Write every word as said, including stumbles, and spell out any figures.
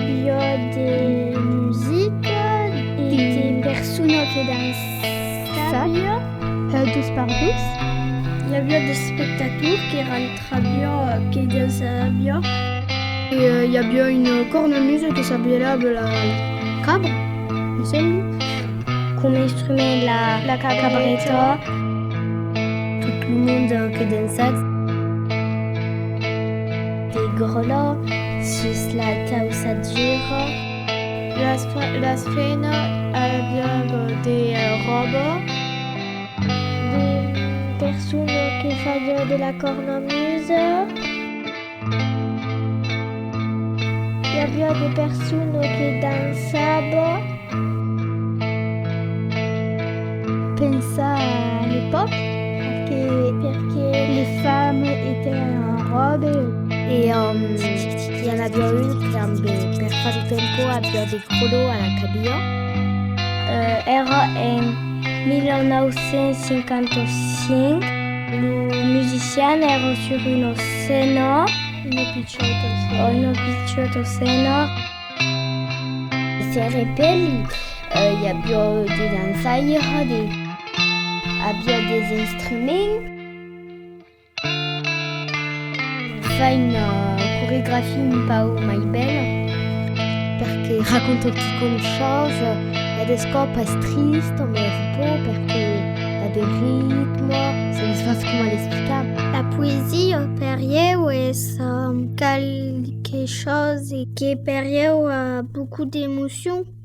I aviá de musica, de personas que dançavián, eh, dos per dos. I aviá d'espectators qu'èran traviá, que dançavián. E, eh, i aviá una cornamusa que s'apelava la cabra, me sembla. Coma instrument la, la cabreta. Tot lo monde que dançava. De gròlas sus la cauçadura. Las fe-, las femnas avián de, eh, ròbas. De personas que fasián de la cornamusa. I aviá de personas que dançavan. Pensa a l'epòca, perque, perque les femmes étaient en robe. E, um, i n'aviá un que amb, per far lo tempo, aviá de gròlas a la cavilha. Eh, èra en mila nòu cents cinquanta-cinc. Lo musician èra sur una scèna. Una pichòta scèna. Una pichòta scèna. Se rapèli, eh, i aviá de dançaires, de, aviá des instruments. Fai una coreografia un pauc mai bèla, perque raconta quicòm chausa, i a de còps es trista, mas es beau, perque i a de ritme, se ne fas coma l'explicar. La poesia, per ieu, es, um, qualque chausa que per ieu a beaucoup d'emocions.